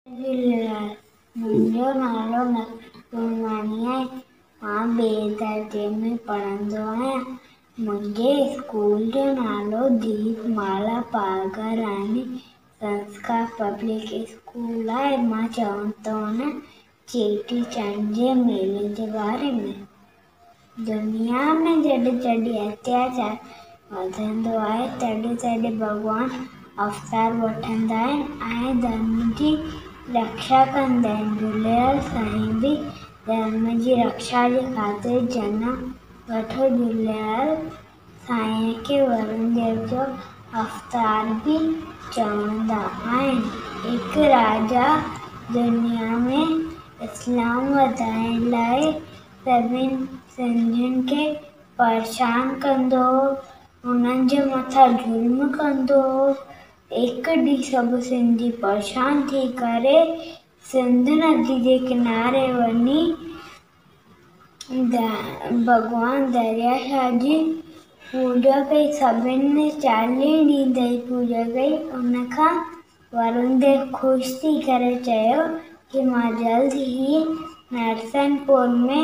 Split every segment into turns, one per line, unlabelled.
جهوليلال، منهنجو نالو نڪماڻي آهي. مان ٻئي درجي ۾ پڙهندو آهيان. منهنجي اسڪول جو نالو ديپ مالا پاگراني سنسڪار پبلڪ اسڪول آهي. مان چوندو آهيان چيٽي چنڊ جي ميلي جي باري ۾. دنيا ۾ جڏهن جڏهن اتياچار وڌندو آهي تڏهن تڏهن ڀڳوان اوتار وٺندا آهن ۽ ڌرم جي رڪشا ڪندا آهن. جهوليلال سائين به ڌرم جي رڪشا جي خاطر جنم وٺو. جهوليلال سائين کي ورڻ ديو جو اوتار به چوندا آهن. هڪ راجا دنيا ۾ اسلام وڌائڻ لاءِ سڀني سنڌين کي پريشان ڪندو هو، انهن جي مٿان ظلم ڪندو هو. هڪ ڏينهن سڀ سنڌي پريشان ٿي ڪري سنڌ ندي جي ڪناري وڃي ڀڳوان دريا شاهه جي پوڄا ڪئي. سڀني 40 ڏينهن تائين پوڄا ڪئي. ان کان ورڻ ديو خوش ٿي ڪري چيو ڪه مان جلد ئي نرسنگپور ۾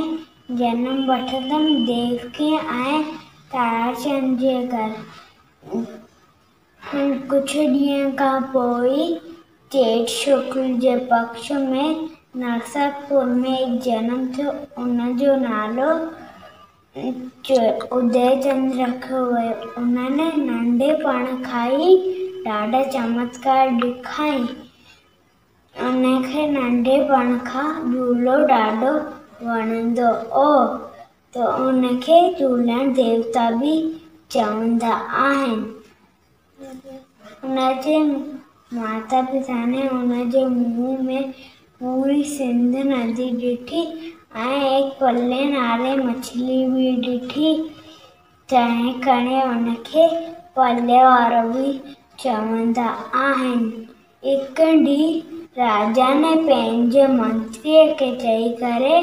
جنم وٺندم ديوڪي ۽ تاراچند جي گهر. ڪجهه ڏينهن کان پوءِ چيٽ شڪل جي پڪش ۾ نرسنگپور ۾ هڪ جنم ٿيو. ان جو نالو ادي چند رکيو ويو. انهن ننڍپڻ کان ئي ڏاڍا چمتڪار ڏيکاريائين. ان کي ننڍپڻ کان جهولو ڏاڍو وڻندو هو ته ان کي جهولڻ ديوتا به چوندا آهن. ان جي ماتا پتا ني ان جي منهن ۾ پوري سنڌ ندي ڏٺي ۽ هڪ پلي نالي مڇلي به ڏٺي، تنهن ڪري ان کي پلي وارو به چوندا آهن. هڪ ڏينهن راجا ني پنهنجي منتريءَ کي چئي ڪري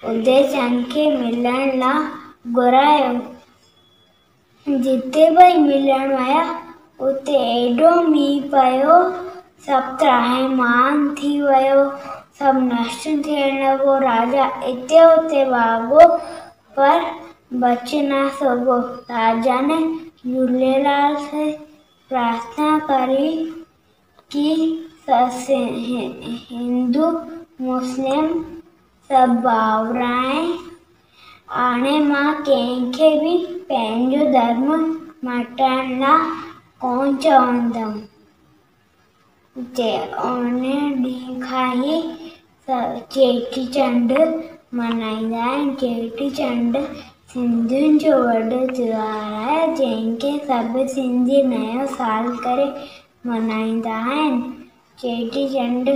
ادي چند کي ملڻ لاءِ گهرايو. جتي ٻئي ملڻ ويا اتي ايڏو مينهن پيو، سڀ تراهيمان ٿي ويو، سڀ نشٽ ٿيڻ لڳو. راجا هتي هتي ڀاڳو پر بچي نه سگهيو. راجا ني جهوليلال سي پرارٿنا ڪري ڪه هندو مسلم سڀ ڀائر آهن، هاڻي مان ڪنهن کي به پنهنجو ڌرم مٽائڻ لاءِ ڪونه چوندم. ان ڏينهن کان ئي چيٽي چنڊ ملهائيندا آهن. چيٽي چنڊ سنڌين جو وڏو تيوهار آهي، جنهن کي سڀ سنڌي نئون سال ڪري ملهائيندا آهن. چيٽي چنڊ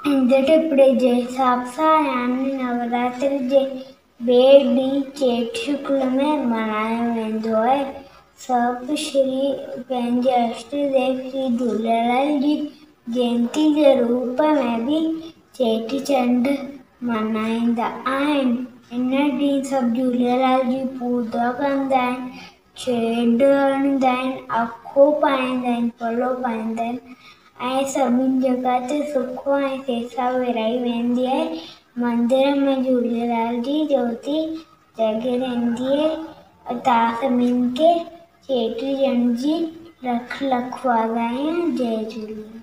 ايندڙ ٽپڙي جي حساب سان يعني نوراتري جي ٻئي ڏينهن چيٽ شڪل ۾ ملهايو ويندو آهي. سڀ شري پنهنجي اشٽ ديو شري جهوليلال جي جينتي جي روپ ۾ به چيٽي چنڊ ملهائيندا آهن. ان ڏينهن سڀ جهوليلال جي پوڄا ڪندا آهن، ڇيڄ هڻندا آهن، اکو پائيندا آهن، پلو پائيندا آهن ۽ سڀني جڳهه تي سکو ۽ سيسا ورهائي ويندي آهي. مندر ۾ جهوليلال جي جيوتي جڳي رهندي آهي. توهان سڀني کي چيٽي چنڊ جي لک لک واڌايون. جئي جهوليلال.